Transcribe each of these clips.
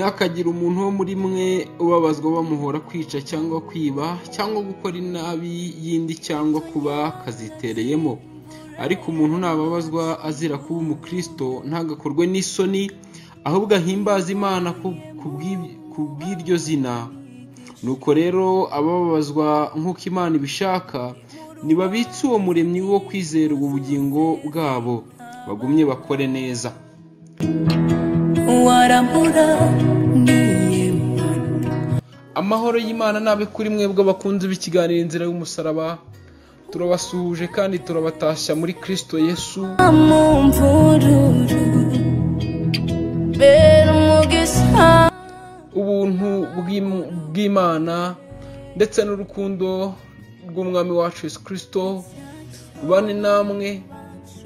Ntihakagire umuntu wo muri mwe ubabazwa bamuhora kwica cyangwa kwiba cyangwa gukora inabi yindi cyangwa kuba kazitereyemo. Ariko umuntu nababazwa azira kuba umukristo ntagakorwe n'isoni, ahubwo ahimbaze Imana kubw'iryo zina. Nuko rero ababazwa nk'uko Imana ibishaka nibabitse uwo muremyi wo kwizera ubugingo bwabo, bagumye bakore neza. Amahoro y'Imana nabe kuri mwebwe abakunzi b'ikiganiro Inzira y'Umusaraba. Turabasuhuje kandi turabatashya muri Kristo Yesu. Ubuntu bw'Imana ndetse n'urukundo rw'Umwami wacu Yesu Kristo bane namwe,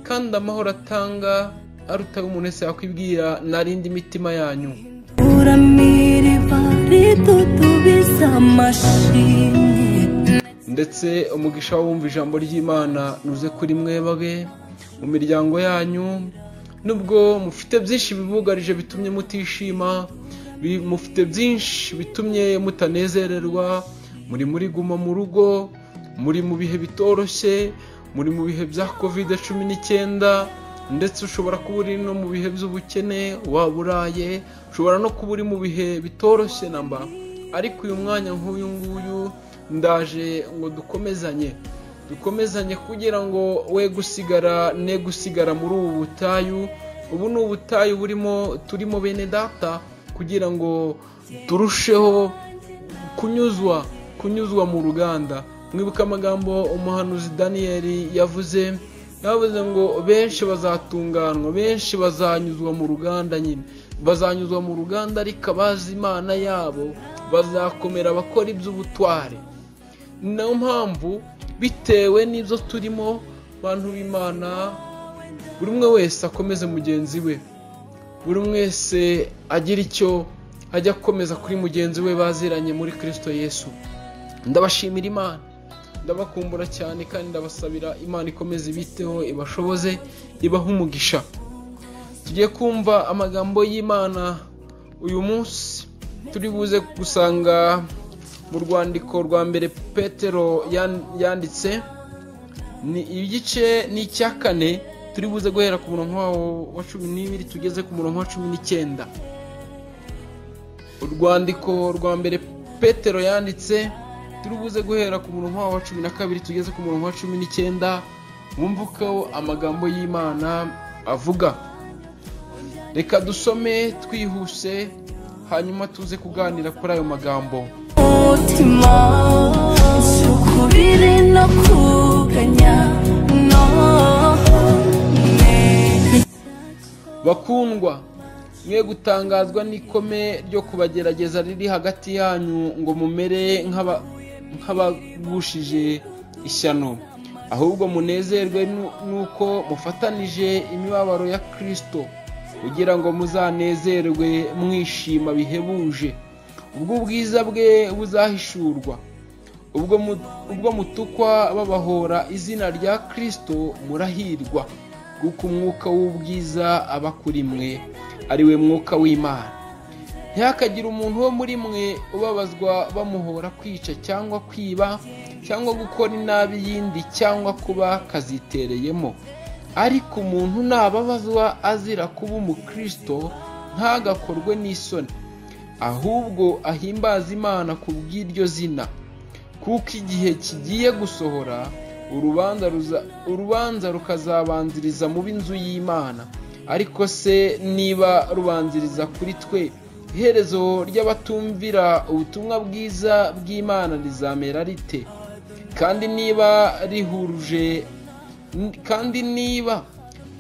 kandi amahoro atanga aruta umuntu wese yakwibwira narindi imitima yanyu. Ndetse umugisha wumva ijambo ry'Imana nuze kuri mwebwe mu miryango yanyu, nubwo mufite byinshi bibugarije bitumye mutishima, mufite byinshi bitumye mutanezererwa, muri guma mu rugo, muri mu bihe bitoroshye, muri mu bihe bya COVID-19, ndetse ushobora kuba uri no mu bihe by'ubukene, waburaye, ushobora no kuba uri mu bihe bitoroshye namba. Ariko uyu mwanya nk'uyu nguyu ndaje ngo dukomezanye kugira ngo we gusigara ne gusigara muri ubu butayu. Ubu ni ubutayu burimo turimo bene data, kugira ngo turusheho kunyuzwa mu ruganda. Mwibuka amagambo umuhanuzi Daniel yavuze ngo benshi bazatunganwa, benshi bazanyuzwa mu ruganda nyine, bazanyuzwa mu ruganda, ariko abazi Imana yabo bazakomera bakora iby'ubutware. Niyo mpamvu bitewe n'ibyo turimo, bantu b'Imana, buri umwe wese akomeze mugenzi we, buri umwe wese agira icyo ajya akomeza kuri mugenzi we baziranye muri Kristo Yesu. Ndabashimira Imana, ndabakumbura cyane, kandi ndabasabira Imana ikomeze ibiteho, ibashoboze, ibahe umugisha. Tugiye kumva amagambo y'Imana uyu munsi, turi buze gusanga mu rwandiko rwa mbere Petero yanditse, ni igice n'icya 4, turi buze guhera ku murongo wa 12 tugeze ku murongo wa 19. Urwandiko rwa mbere Petero yanditse, turi buze guhera ku murongo wa 12 tugeze ku murongo wa 19, wumva uko amagambo y'Imana avuga. Reka dusome twihuse, hanyuma tuze kuganira kuri ayo magambo. Bakundwa, mwe gutangazwa n'ikome ryo kubagerageza riri hagati yanyu ngo mumere nk'abagushije ishyano, ahubwo munezerwe nuko mufatanije imibabaro ya Kristo, kugira ngo muzanezerwe mwishima bihebuje ubwo ubwiza bwe buzahishurwa. Ubwo mutukwa babahora izina rya Kristo murahirwa, kuko umwuka w'ubwiza aba kuri mwe, ari we mwuka w'Imana. Ntihakagire umuntu wo muri mwe ubabazwa bamuhora kwica cyangwa kwiba cyangwa gukora inabi yindi cyangwa kuba kazitereyemo. Ariko umuntu nababazwa azira kuba umukristo ntagakorwe n'isoni, ahubwo ahimbaze Imana kubw'iryo zina. Kuko igihe kigiye gusohora, urubanza rukazabanziriza mu b'inzu y'Imana. Ariko se niba rubanziriza kuri twe, iherezo ry'abatumvira ubutumwa bwiza bw'Imana rizamera rite? Kandi niba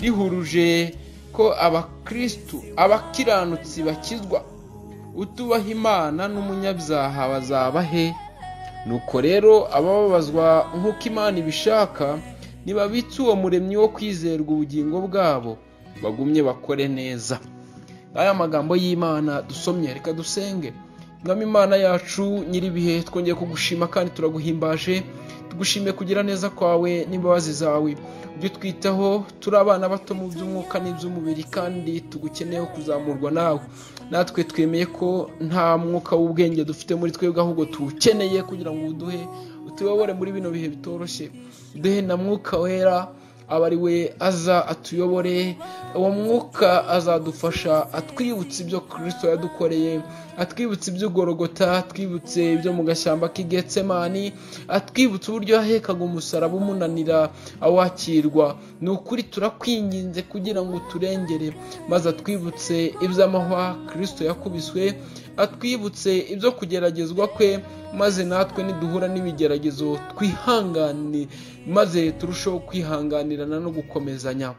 rihuruje ko abakristu abakiranutsi bakizwa, utubaha Imana n'umunyabyaha bazaba he? Nuko rero ababazwa nk'uko Imana ibishaka nibabitse uwo muremyi wo kwizerwa ubugingo bwabo, bagumye bakore neza. Aya magambo y'Imana dusomye, reka dusenge. Mwami Imana yacu nyiribihe, twongeye kugushima kandi turaguhimbaje. Tugushimiye kugira neza kwawe n'imbabazi zawe. Ujye utwitaho, turi abana bato mu by'umwuka n'iby'umubiri, kandi tugukeneyeho kuzamurwa nawe. Natwe twemeye ko nta mwuka w'ubwenge dufite muri twebwe, ahubwo tuwukeneye kugira ngo uduhe, utuyobore muri bino bihe bitoroshye. Uduhe na mwuka wera, aba ari we aza atuyobore. Uwo mwuka azadufasha, atwibutse ibyo Kristo yadukoreye, atwibutse iby'Igorogota, atwibutse ibyo mu gashyamba k'i Getsemani, atwibutse uburyo yahekaga umusaraba umunanira awakirwa. Ni ukuri turakwinginze kugira ngo uturengere, maze atwibutse iby'amahwa Kristo yakubiswe, atwibutse ibyo kugeragezwa kwe, maze natwe niduhura n'ibigeragezo twihangane, maze turusheho kwihanganirana no gukomezanya.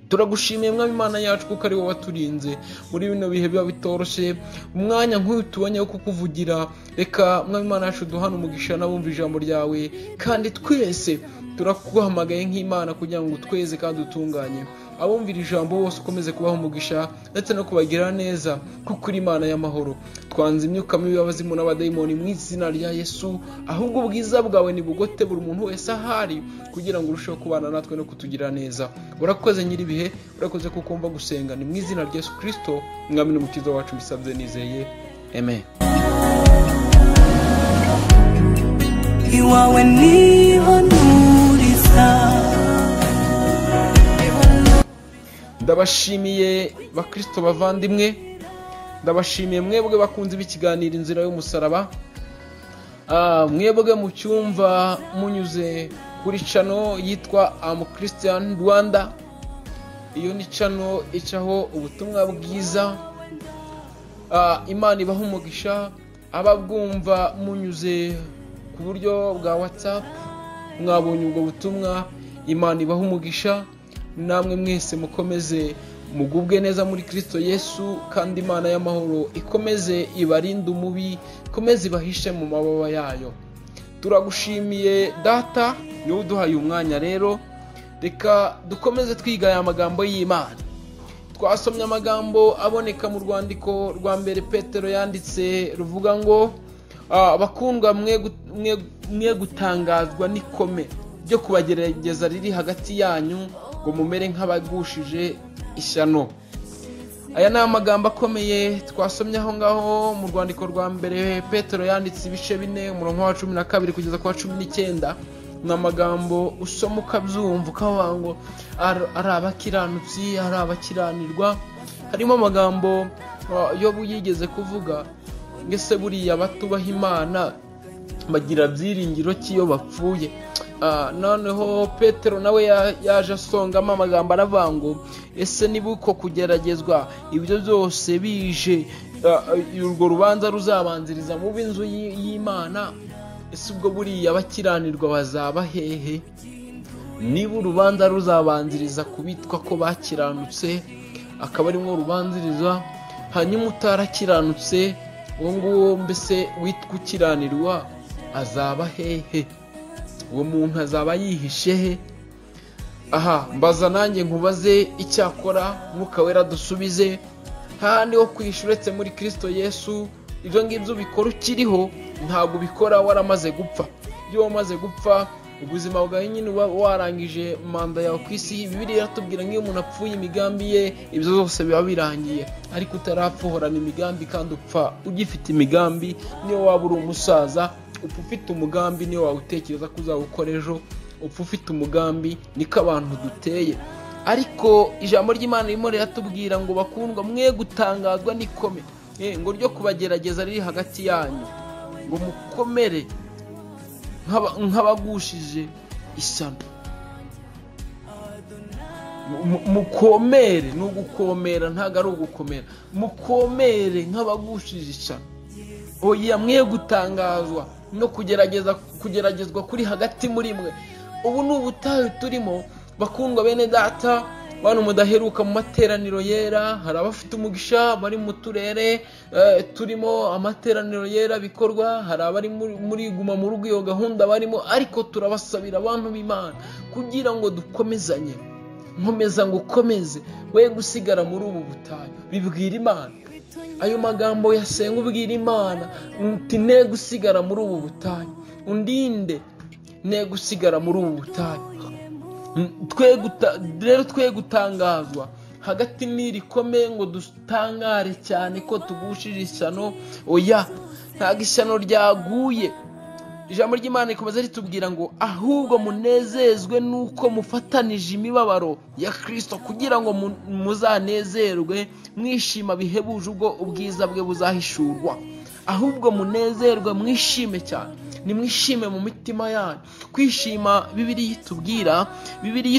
Turagushimiye Mwami Imana yacu, kuko ari wowe waturinze muri bino bihe biba bitoroshye. Umwanya nk'uyu tubonye wo kukuvugira, reka Mwami Imana yacu duhane umugisha n'abumva ijambo ryawe, kandi twese turaguhamagaye nk'Imana kugira ngo utweze kandi utunganye. Abumvira ijambo bose ukomeze kubaha umugisha ndetse no kubagirira neza, kuko uri Imana y'amahoro. Twanze imyuka mibi y'abazimu n'abadayimoni mu izina rya Yesu, ahubwo ubwiza bwawe nibugote buri muntu wese ahari, kugira ngo urusheho kubana natwe no kutugirira neza. Urakoze nyir'ibihe, urakoze kuko wumva gusenga. Ni mu izina rya Yesu Kristo Mwami n'Umukiza wacu mbisabye nizeye, amen. Iwawe niho nturiza. Ndabashimiye bakristo bavandimwe, ndabashimiye mwebwe bakunze b'ikiganiro Inzira y'Umusaraba. Mwebwe mu cyumva munyuze kuri channel yitwa Am Christian Rwanda. Iyo ni channel icaho ubutumwa bwiza. Imana ibaha umugisha ababwumva munyuze ku buryo bwa WhatsApp, mwabonye ubwo butumwa. Imana ibaha umugisha, namwe mwese mukomeze mugubwe neza muri Kristo Yesu, kandi Imana y'amahoro ikomeze ibarinde umubi, ikomeze ibahishe mu mababa yayo. Turagushimiye Data, niwe uduhaye umwanya. Rero reka dukomeze twiga aya magambo y'Imana. Twasomye amagambo aboneka mu rwandiko rwa mbere Petero yanditse, ruvuga ngo bakundwa, mwe gutangazwa n'ikome ryo kubagerageza riri hagati yanyu, ngo mumere nk'abagushije ishyano. Aya ni amagambo akomeye twasomye aho ngaho mu rwandiko rwa mbere Petero yanditse, ibice 4 umurongo wa 12 kugeza ku wa 19. Ni amagambo usoma ukabyumva ukavuga ngo ari abakiranutsi, ari abakiranirwa. Harimo amagambo Yobu yigeze kuvuga, ngese buriya batubaha Imana bagira byiringiro cy'iyo bapfuye. Noneho Petero nawe yaje asongamo amagambo aravuga ngo ese niba uko kugeragezwa ibyo byose bije, urwo rubanza ruzabanziriza mu b'inzu y'Imana, ese ubwo buriya abakiranirwa bazaba hehe? Niba urubanza ruzabanziriza kubitwa ko bakiranutse, akaba arimwo rubanziriza, hanyuma utarakiranutse uwo nguwo mbese witwa ukiranirwa azaba hehe? Uwo muntu azaba yihishe he? Aha mbaza nanjye nkubaze icyakora, Mwuka Wera dusubize. Handi ho kwisha uretse muri Kristo Yesu. Ibyo ngibyo ubikora ukiriho, ntabwo ubikora waramaze gupfa. Iyo wamaze gupfa, ubuzima bwawe nyine uba warangije manda yawe ku isi. Bibiliya iratubwira nk'iyo umuntu apfuye imigambi ye, ibyo zose biba birangiye. Ariko utarapfa uhorana imigambi, kandi upfa ugifite imigambi. Niyo waba uri umusaza, upfa ufite umugambi, niyo wawutekereza ko uzawukora ejo, upfa ufite umugambi. Niko abantu duteye. Ariko ijambo ry'Imana ririmo riratubwira ngo bakundwa, mwe gutangazwa n'ikome ngo ryo kubagerageza riri hagati yanyu, ngo mukomere nk'abagushije ishyano. Mukomere, ni ugukomera, ntabwo ari ugukomera. Mukomere nk'abagushije ishyano. Oya, mwe gutangazwa no kugeragezwa kuri hagati muri mwe. Ubu ni ubutayu turimo bakundwa bene Data, bantu mudaheruka mu materaniro yera. Hari abafite umugisha bari mu turere turimo amateraniro yera bikorwa, hari abari muri guma mu rugo, iyo gahunda barimo. Ariko turabasabira abantu b'Imana kugira ngo dukomezanye. Nkomeza ngo ukomeze, we gusigara muri ubu butayu. Bibwira Imana ayo magambo yasenga, ubwira Imana uti ne gusigara muri ubu butayu, undinde Ne gusigara muri ubu butayu. Rero twe gutangazwa hagati n'irikomeye ngo dutangare cyane ko tugushije ishyano. Oya, ntabwo ishyano ryaguye. Ijambo ry'Imana rikomeza ritubwira ngo ahubwo munezezwe nuko mufatanije imibabaro ya Kristo, kugira ngo muzanezerwe mwishima bihebuje ubwo ubwiza bwe buzahishurwa. Ahubwo munezerwe mwishime cyane, nimwishime mu mitima yanyu. Kwishima Bibiliya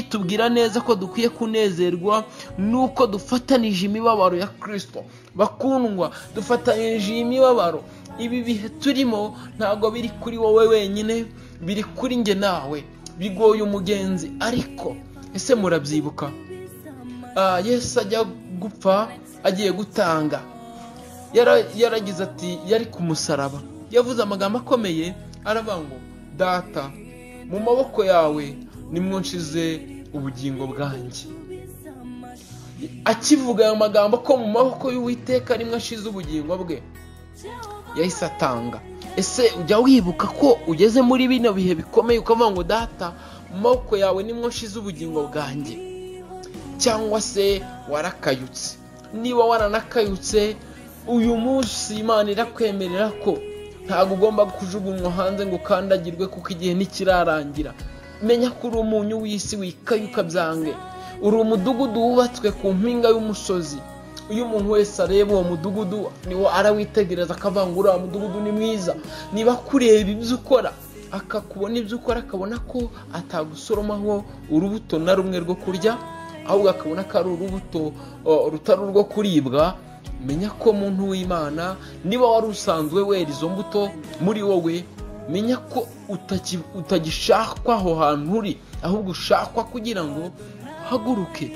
itubwira neza ko dukwiye kunezerwa nuko dufatanije imibabaro ya Kristo. Bakundwa, dufatanije imibabaro. Ibi bihe turimo ntabwo biri kuri wowe wenyine, biri kuri nge nawe. Bigoye umugenzi, ariko ese murabyibuka? Yesu ajya gupfa agiye gutanga, yaragize ati, yari ku musaraba, yavuze amagambo akomeye, aravuga ngo Data, mu maboko yawe nimwo nshize ubugingo bwanjye. Akivuga ayo magambo ko mu maboko y'Uwiteka nimwo ashize ubugingo bwe, yahise atanga. Ese ujya wibuka ko ugeze muri bino bihe bikomeye ukavuga ngo Data, mu maboko yawe nimwo nshize ubugingo bwanjye? Cyangwa se warakayutse? Niba waranakayutse, uyu munsi Imana irakwemerera ko ntabwo ugomba kujugunywa hanze ngo ukandagirwe, kuko igihe ntikirarangira. Menya ko uri umunyu w'isi, wikayuka byange. Uri umudugudu wubatswe ku mpinga y'umusozi. Iyo umuntu wese areba uwo mudugudu, niwo arawitegereza akavuga ngo uriya mudugudu ni mwiza. Niba kureba ibyo ukora, akakubona ibyo ukora, akabona ko atagusoromaho urubuto na rumwe rwo kurya, ahubwo akabona ko ari urubuto rutari urwo kuribwa. Menya ko muntu w'Imana, niba wari usanzwe wera izo mbuto muri wowe, menya ko utagishakwa aho hantu uri, ahubwo ushakwa kugira ngo uhaguruke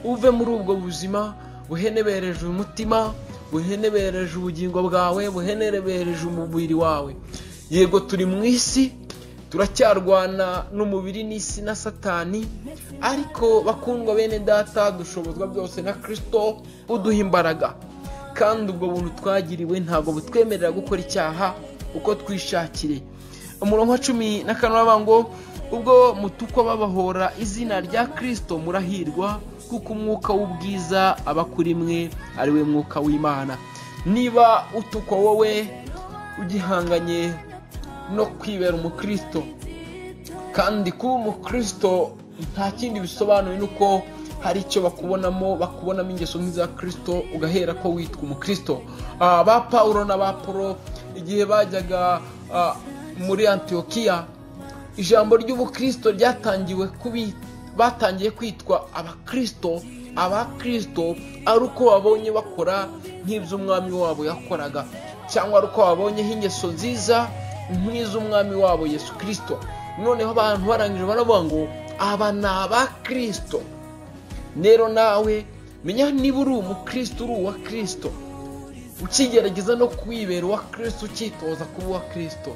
uve muri ubwo buzima buhenebereje umutima, buhenebereje ubugingo bwawe, buhenebereje umubiri wawe. Yego, turi mu isi, turacyarwana n'umubiri n'isi na Satani, ariko bakundwa bene Data, dushobozwa byose na Kristo uduha imbaraga. Kandi ubwo buntu twagiriwe ntabwo butwemerera gukora icyaha uko twishakire. Umurongo wa 14 uravuga ngo ubwo mutukwa babahora izina rya Kristo murahirwa, kuko umwuka w'ubwiza aba kuri mwe, ari we mwuka w'Imana. Niba utukwa wowe ugihanganye no kwibera umukristo, kandi kuba umukristo nta kindi bisobanuye nuko hari icyo bakubonamo, bakubonamo ingeso nk'iza Kristo, ugahera ko witwa umukristo. Ba Paulo na ba Polo igihe bajyaga muri Antiokiya, ijambo ry'ubukristo ryatangiwe batangiye kwitwa abakristo. Abakristo ari uko babonye bakora nk'iby'umwami wabo yakoraga, cyangwa ari uko babonyeho ingeso nziza nk'iz'umwami wabo Yesu Kristo. Noneho abantu barangije baravuga ngo aba ni abakristo. Rero nawe menya niba uri umukristo, uri uwa Kristo, ukigerageza no kwibera uwa Kristo, ukitoza kuba uwa Kristo.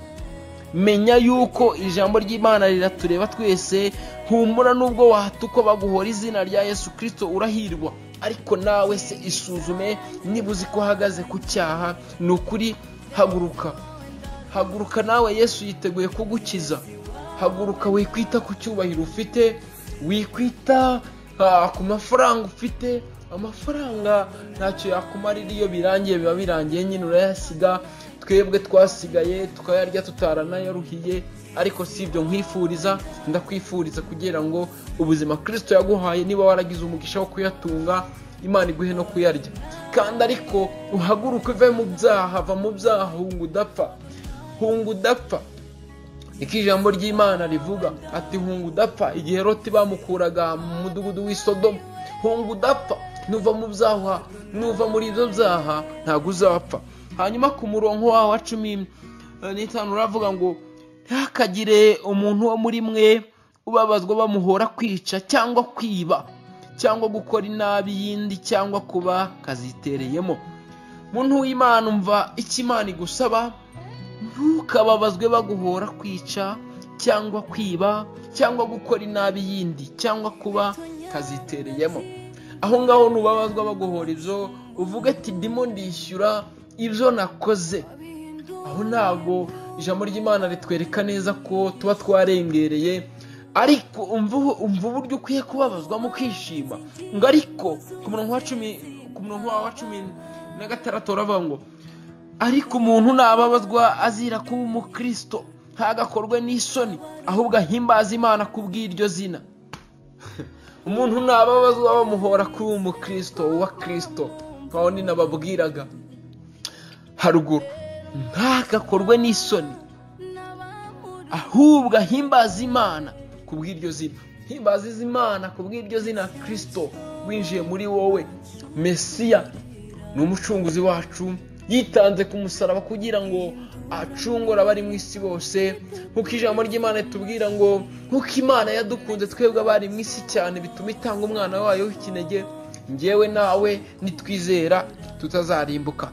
Menya yuko ijambo ry'Imana riratureba twese. Humura, nubwo watukwa baguhora izina rya Yesu Kristo, urahirwa. Ariko nawe se isuzume, niba uzi ko uhagaze ku cyaha, ni ukuri haguruka. Haguruka nawe, Yesu yiteguye kugukiza. Haguruka, wikwita ku cyubahiro ufite, wikwita ku mafaranga ufite. Amafaranga ntacyo yakumarira, iyo birangiye biba birangiye nyine, urayasiga. Twebwe twasigaye tukayarya tutaranayaruhiye, ariko si ibyo nkwifuriza. Ndakwifuriza kugira ngo ubuzima Kristo yaguhaye, niba waragize umugisha wo kuyatunga, Imana iguhe no kuyarya. Kandi ariko uhaguruke uve mu byaha, va mu byaha, hunga udapfa, hunga udapfa. Niko ijambo ry'Imana rivuga ati hunga udapfa. Igihe Loti bamukuraga mu mudugudu w'i Sodomu, hunga udapfa. Nuva mu byaha, nuva muri ibyo byaha, ntabwo uzapfa. Hanyuma ku murongo wawe wa 15 uravuga ngo ntihakagire umuntu wo muri mwe ubabazwa bamuhora kwica, cyangwa kwiba, cyangwa gukora inabi yindi, cyangwa kuba kazitereyemo. Muntu w'Imana, umva icyo Imana igusaba. Ntukababazwe baguhora kwica, cyangwa kwiba, cyangwa gukora inabi yindi, cyangwa kuba kazitereyemo. Aho ngaho nubabazwa baguhora ibyo, uvuge ati ndimo ndishyura ibyo nakoze. Aho ntabwo ijambo ry'Imana ritwereka neza ko tuba twarengereye, ariko umva uburyo ukwiye kubabazwa mu kwishima. Ngo ariko ku murongo wa 10, ku murongo wa 16 uravuga ngo ariko umuntu nababazwa azira kuba umukristo ntagakorwe n'isoni, ahubwo ahimbaza Imana kubw'iryo zina. Umuntu nababazwa bamuhora kuba umukristo wa Kristo, nkaho ninababwiraga haruguru, ntagakorwe n'isoni ahubwo ahimbaza Imana kubw'iryo zina. Himbaza Imana kubw'iryo zina Kristo winjiye muri wowe. Mesiya ni umucunguzi wacu, yitanze ku musaraba kugira ngo acungure abari mu isi bose. Nkuko ijambo ry'Imana ritubwira ngo nkuko Imana yadukunze twebwe abari mu isi cyane, bituma itanga umwana wayo w'ikinege, njyewe nawe nitwizera tutazarimbuka.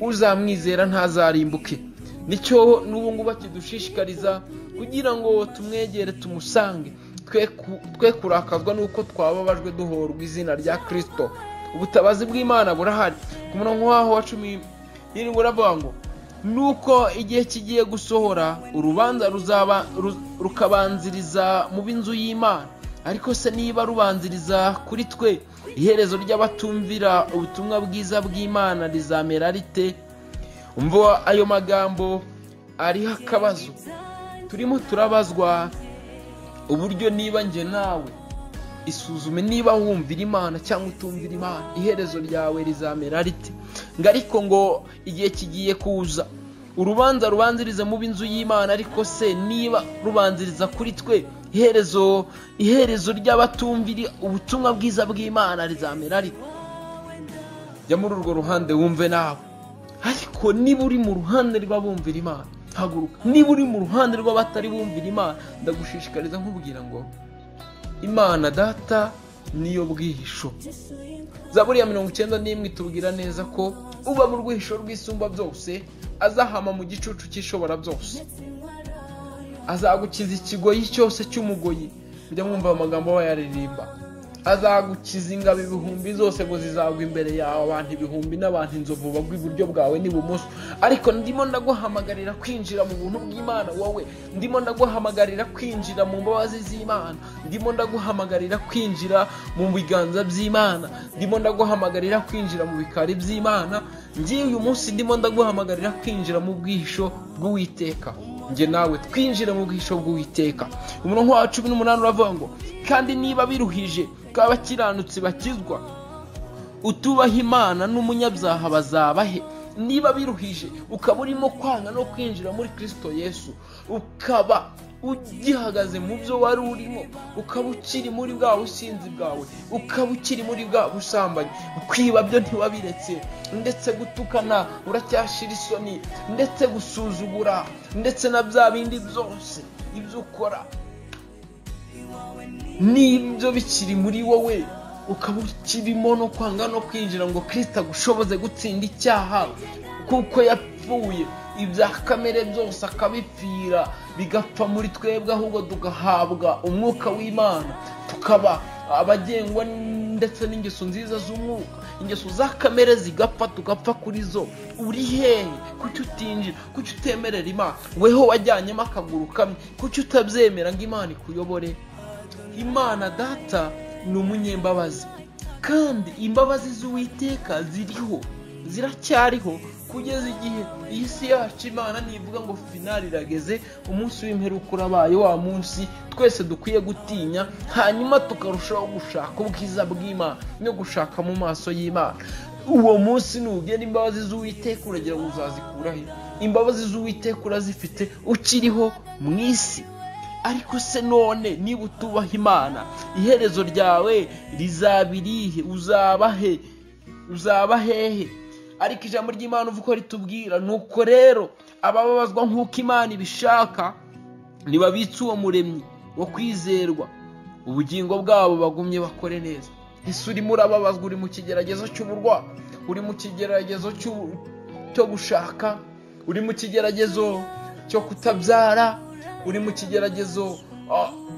Uzamwizera ntazarimbuke. Nicyo n'ubu ngubu akidushishikariza kugira ngo tumwegere, tumusange, twe kurakazwa nuko twababajwe duhorwa izina rya Kristo. Ubutabazi bw'Imana burahari. Ku murongo waho wa 17 uravuga ngo nuko igihe kigiye gusohora, urubanza ruzaba rukabanziriza mu b'inzu y'Imana. Ariko se niba rubanziriza kuri twe, iherezo ry'abatumvira ubutumwa bwiza bw'Imana rizamera rite? Umva ayo magambo ariho akabazo. Turimo turabazwa uburyo niba nge nawe isuzume niba wumvira Imana cyangwa utumvira Imana, iherezo ryawe rizamera rite? Ngo ariko ngo igihe kigiye kuza, urubanza rubanziriza mu b'inzu y'Imana. Ariko se niba rubanziriza kuri twe, iherezo ry'abatumvira ubutumwa bwiza bw'Imana rizamera rite? Jya muri urwo ruhande wumve nawe. Ariko niba uri mu ruhande rw'abumvira Imana, haguruka. Niba uri mu ruhande rw'abatari bumvira Imana, ndagushishikariza nkubwira ngo Imana Data niyo bwihisho. Zaburi ya 91 itubwira neza ko uba mu rwihisho rw'isumba byose azahama mu gicucu cy'ishobora byose. Azagukiza ikigoyi cyose cy'umugoyi. Mujya mwumva amagambo bayaririmba. Azagukiza ingabo ibihumbi zose ngo zizagwa imbere yawe, abantu ibihumbi n'abantu inzovu bagwa iburyo bwawe n'ibumoso. Ariko ndimo ndaguhamagarira kwinjira mu buntu bw'Imana wowe, ndimo ndaguhamagarira kwinjira mu mbabazi z'Imana, ndimo ndaguhamagarira kwinjira mu biganza by'Imana, ndimo ndaguhamagarira kwinjira mu bikari by'Imana. Ngiye uyu munsi ndimo ndaguhamagarira kwinjira mu bwihisho bw'Uwiteka. Nge nawe twinjira mu bwihisho bw'Uwiteka. Umurongo wa 18 uravuga ngo kandi niba biruhije ko abakiranutsi bakizwa, utubaha Imana n'umunyabyaha bazabahe? Niba biruhije ukaba urimo kwanga no kwinjira muri Kristo Yesu, ukaba ugihagaze mu byo wari urimo, ukaba ukiri muri bwa businzi bwawe, ukaba ukiri muri bwa busambanyi, kwiba byo ntiwabiretse, ndetse gutukana uracyashira isoni, ndetse gusuzugura, ndetse na bya bindi byose ibyo ukora nibyo bikiri muri wowe, ukaba ukirimo no kwanga no kwinjira ngo Kristo agushoboze gutsinda icyaha, kuko yapfuye ibya kamere byose akabipfira bigapfa muri twebwe, ahubwo tugahabwa umwuka w'Imana, tukaba abagengwa ndetse n'ingeso nziza z'umwuka. Ingeso za kamere zigapfa, tugapfa kuri zo. Uri hehe? Kuki utinjira? Kuki utemerera Imana? Weho wajyanyemo akaguru kamwe, kuki utabyemera ngo Imana ikuyobore? Imana Data ni umunyembabazi, kandi imbabazi z'Uwiteka ziriho, ziracyariho kugeza igihe iyi si yacu Imana nivuga ngo finali irageze, umunsi w'imperuka urabaye, wa munsi twese dukwiye gutinya, hanyuma tukarushaho gushaka ubwiza bw'Imana no gushaka mu maso y'Imana. Uwo munsi nugera, imbabazi z'Uwiteka uragira ngo uzazikura he? Imbabazi z'Uwiteka urazifite ukiriho mu isi. Ariko se none niba utubaha Imana, iherezo ryawe rizaba irihe? Uzaba he? Uzaba hehe? Ariko ijambo ry'Imana uvuga ritubwira, nuko rero abababazwa nk'uko Imana ibishaka ntibabitse uwo muremyi wo kwizerwa, ubugingo bwabo bagumye bakore neza. Ese urimo urababazwa, uri mu kigeragezo cy'uburwayi, uri mu kigeragezo cyo gushaka, uri mu kigeragezo cyo kutabyara, uri mu kigeragezo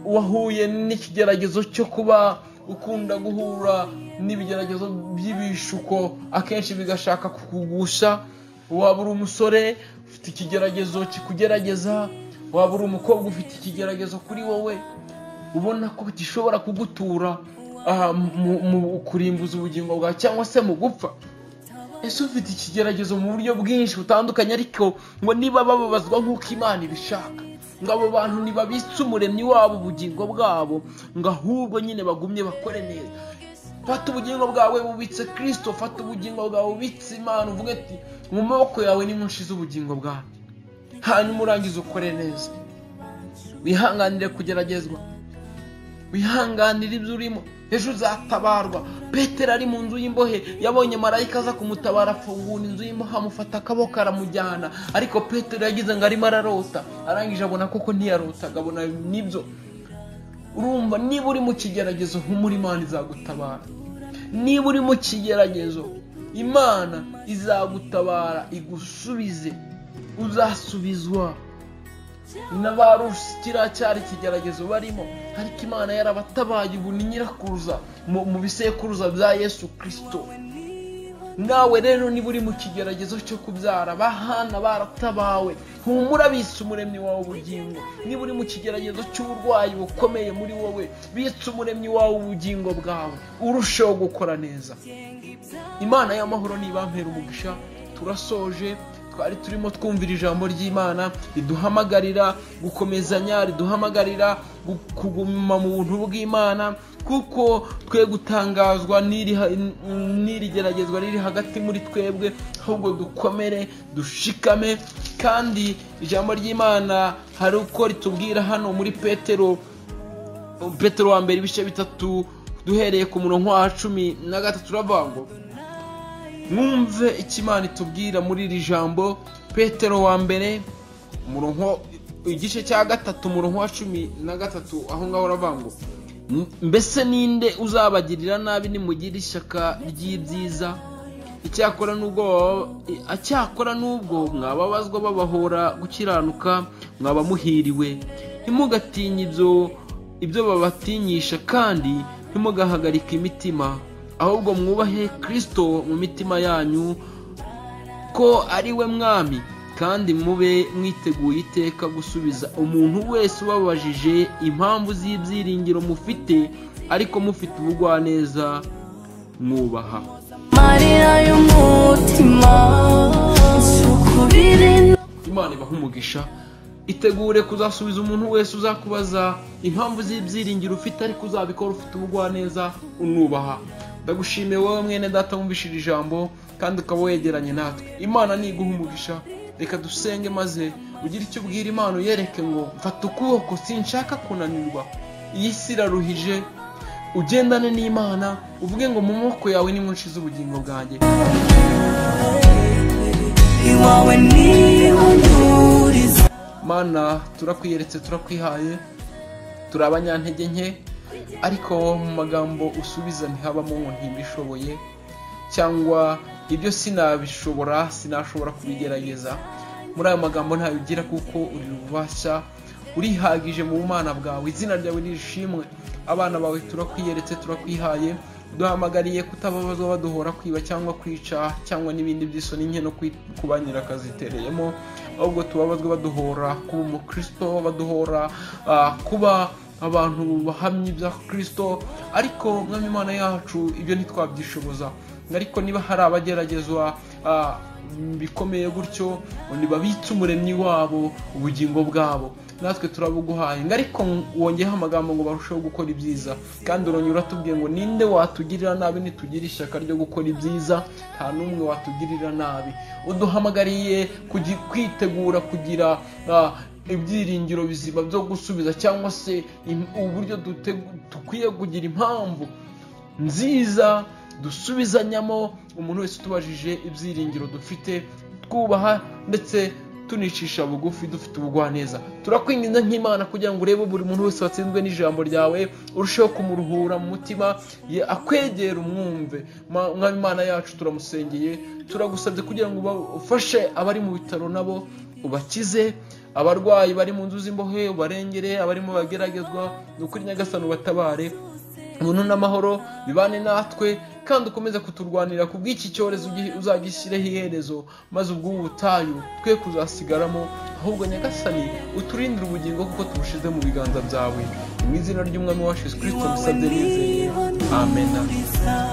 wahuye n'ikigeragezo cyo kuba ukunda guhura n'ibigeragezo by'ibishuko akenshi bigashaka kukugusha. Waba uri umusore ufite Ufite ikigeragezo kikugerageza, waba uri umukobwa ufite ikigeragezo kuri wowe ubona ko gishobora kugutura mu kurimbuza ubugingo bwawe cyangwa se mu gupfa. Ese ufite ikigeragezo mu buryo bwinshi butandukanye, ariko ngo niba bababazwa nk'uko Imana ibishaka, ngo abo bantu ntibabitse umuremyi wabo ubugingo bwabo, ngo ahubwo nyine bagumye bakore neza. Fata ubugingo bwawe bubitse Kristo, fata ubugingo bwawe bubitse Imana, uvuge ati mu maboko yawe ni nshize ubugingo bwanjye, hanyuma urangize ukore neza, wihanganire kugeragezwa, wihanganire ibyo urimo, ejo uzatabarwa. Petero ari mu nzu y'imbohe yabonye marayika aza kumutabara, afungura inzu y'imbohe amufata akaboko aramujyana, ariko Petero yagize ngo arimo ararota, arangije abona koko ntiyarotaga, abona nibyo. Urumva niba uri mu kigeragezo humura, Imana izagutabara. Niba uri mu kigeragezo Imana izagutabara igusubize, uzasubizwa. N'abarusi kiriya cyari ikigeragezo barimo, ariko Imana yarabatabaye, ubu ni nyirakuruza mu bisekuruza bya Yesu Kristo. Nawe rero niba uri mu kigeragezo cyo kubyara, bahana baratabawe, humura, bitse umuremyi wawe ubugingo. Niba uri mu kigeragezo cy'uburwayi bukomeye muri wowe, bitse umuremyi wawe ubugingo bwawe, urusheho gukora neza. Imana y'amahoro nibampera umugisha. Turasoje, twari turimo twumvira ijambo ry'Imana riduhamagarira gukomezanya, riduhamagarira kuguma mu buntu bw'Imana, kuko twe gutangazwa n'iri geragezwa riri hagati muri twebwe, ahubwo dukomere dushikame. Kandi ijambo ry'Imana hari uko ritubwira hano muri Petero wa mbere ibice 3 duhereye ku murongo wa 13, turavuga ngo mwumve icyo Imana itubwira muri iri jambo. Petero wa mbere umurongo igice cya 3 umurongo wa 13, aho ngaho uravuga ngo mbese ninde uzabagirira nabi nimugira ishyaka ry'ibyiza? Icyakora nubwo mwababazwa babahora gukiranuka, mwaba muhiriwe. Ntimugatinye ibyo babatinyisha, kandi ntimugahagarike imitima, ahubwo mwubahe Kristo mu mitima yanyu ko ari we mwami, kandi mube mwiteguye iteka gusubiza umuntu wese ubabajije impamvu z'ibyiringiro mufite, ariko mufite ubugwaneza mwubaha. Imana ibahe umugisha. Itegure kuzasubiza umuntu wese uzakubaza impamvu z'ibyiringiro ufite, ariko uzabikora ufite ubugwaneza unubaha. Ndagushimiye wowe mwene data wumvishije ijambo kandi ukaba wegeranye natwe. Imana niguha umugisha. Reka dusenge maze ugire icyo ubwira Imana, uyereke ngo mfata ukuboko, sinshaka kunanirwa, iyi si iraruhije. Ugendane n'Imana, uvuge ngo mu maboko yawe ni nshize ubugingo bwanjye. Mana, turakwiyeretse, turakwihaye, turi abanyantege nke, ariko mu magambo usubiza ntihabamo ngo ntibishoboye, cyangwa ibyo sinabishobora, sinashobora kubigerageza. Muri ayo magambo ntayo ugira, kuko uri rubasha, urihagije mu bumana bwawe. Izina ryawe nirishimwe. Abana bawe turakwiyeretse, turakwihaye, duhamagariye kutababazwa baduhora kwiba cyangwa kwica cyangwa n'ibindi by'isoni nke no kuba nyirakazitereyemo, ahubwo tubabazwe baduhora kuba umukristo, baduhora kuba abantu bahamye ibya Kristo. Ariko mwami Imana yacu, ibyo ntitwabyishoboza. Ariko niba hari abageragezwa bikomeye gutyo, ntibabitse umuremyi wabo ubugingo bwabo, natwe turabuguhaye. Ariko wongeyeho amagambo ngo barusheho gukora ibyiza, kandi urongera uratubwiye ngo ninde watugirira nabi nitugira ishyaka ryo gukora ibyiza? Nta n'umwe watugirira nabi. Uduhamagariye kwitegura kugira ibyiringiro bizima byo gusubiza, cyangwa se uburyo dukwiye kugira impamvu nziza dusubizanyamo umuntu wese utubajije ibyiringiro dufite, twubaha ndetse tunicisha bugufi, dufite ubugwaneza. Turakwinginze nk'Imana kugira ngo urebe buri muntu wese watsinzwe n'ijambo ryawe, urusheho kumuruhura mu mutima, akwegera umwumve. Mwami Imana yacu, turamusengeye, turagusabye kugira ngo ufashe abari mu bitaro nabo ubakize, abarwayi bari mu nzu z'imbohe ubarengere, abarimo bageragezwa, ni ukuri Nyagasani ubatabare. Ubuntu n'amahoro bibane natwe Kandi ukomeze kuturwanira ku bw'iki cyorezo, uzagishyireho iherezo, maze ubw'ubu butayu twe kuzasigaramo, ahubwo Nyagasani uturindire ubugingo kuko tubushize mu biganza byawe. Mu izina ry'Umwami wacu Yesu Kirisito Iwawe mbisabye nizeye, niho amena. nturiza.